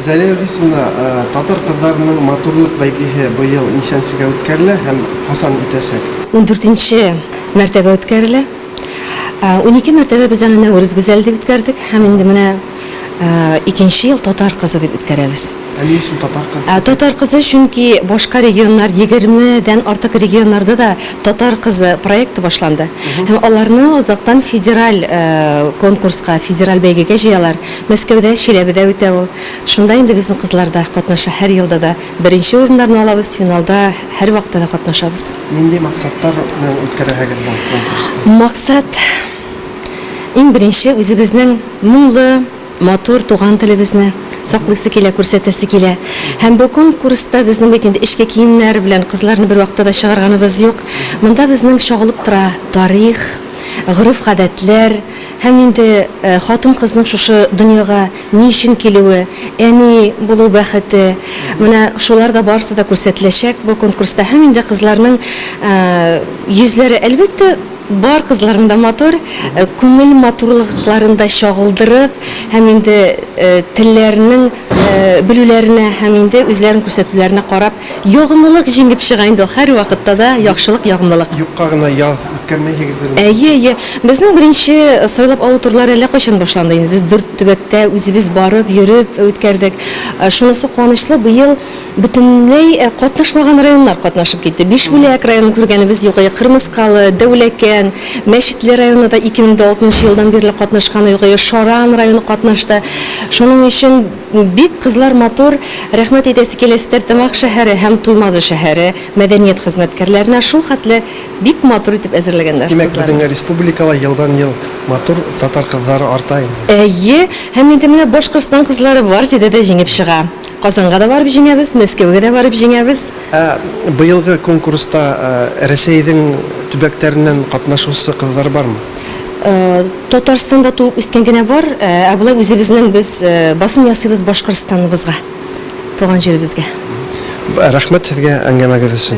Зәлия Илгизовна, татар кызларының матурлык бәйгеһе быел ничәнчегә үткәрелә һәм касан үтәчәк? Ундүртенче мәртәбә үткәрелә. 12 мәртәбә без аны Нәүрүз гүзәле дип үткәрдек һәм инде менә икенче ел Татар кызы дип үткәрәбез. Ә ни өчен Татар кызы? Татар кызы, чөнки башка регионнар, 20 дән артык регионнарда да Татар кызы проекты башланды. Һәм аларны азактан федераль конкурска, федераль бәйгегә җыялар. Мәскәүдә, Чиләбедә үтә ул. Шунда инде безнең кызлар да катнаша һәр елда да. Беренче урыннарны алабыз, финалда һәрвакытта да катнашабыз. Нинди максатлар белән үткәрәһегез бу конкурсны? Максат, иң беренче, үзебезнең моңлы, матур туган телебезне саклыйсы килә, күрсәтәсе килә. Һәм бу конкурста безнең бит инде эчке киемнәр белән кызларны бервакытта да чыгарганыбыз юк. Монда безнең чагылып тора тарих, гореф-гадәтләр һәм инде хатын-кызның шушы дөньяга ни өчен килүе, әни булу бәхете, менә шулар да барысы да күрсәтеләчәк бу конкурста. Һәм инде кызларның йөзләре, әлбәттә, бар кызларның да матур, күңел матурлыкларын да чагылдырып, һәм инде телләренең белүләренә һәм инде үзләрен күрсәтүләренә карап, ягымлылык җиңеп чыга инде ул һәрвакытта да, яхшылык, ягымлылык. Юкка гына яз үткәрмәйһегездер инде? Әйе, әйе. Безнең беренче сайлап алу турлары әллә кайчан башланды инде. Без дүрт төбәктә үзебез барып, йөреп үткәрдек. Шунысы куанычлы, быел бөтенләй катнашмаган районнар катнашып китте. Бишбүләк районын күргәнебез юк иде, Кырмыскалы, Дәүләкән, Мәчетле районы да 2006 елдан бирле катнашканы юк иде, Шаран районы катнашты. Шуның өчен бик кызлар матур. Рәхмәт әйтәсе килә Стәрлетамак шәһәре һәм Туймазы шәһәре мәдәният хезмәткәрләренә шул хәтле бик матур итеп әзерләгәннәр Димәк, кызларны. безнең республикала елдан-ел матур татар кызлары арта инде. Әйе, һәм инде менә Башкортстан кызлары бар җирдә дә җиңеп чыга. Казанга да барып җиңәбез, Мәскәүгә дә барып җиңәбез. Ә быелгы конкурста Рәсәйнең төбәкләреннән катнашучы кызлар бармы? Татарстанда туып үскән генә бар, ә болай үзебезнең без басым ясыйбыз Башкортстаныбызга, туган җиребезгә. Рәхмәт сезгә әңгәмәгез өчен.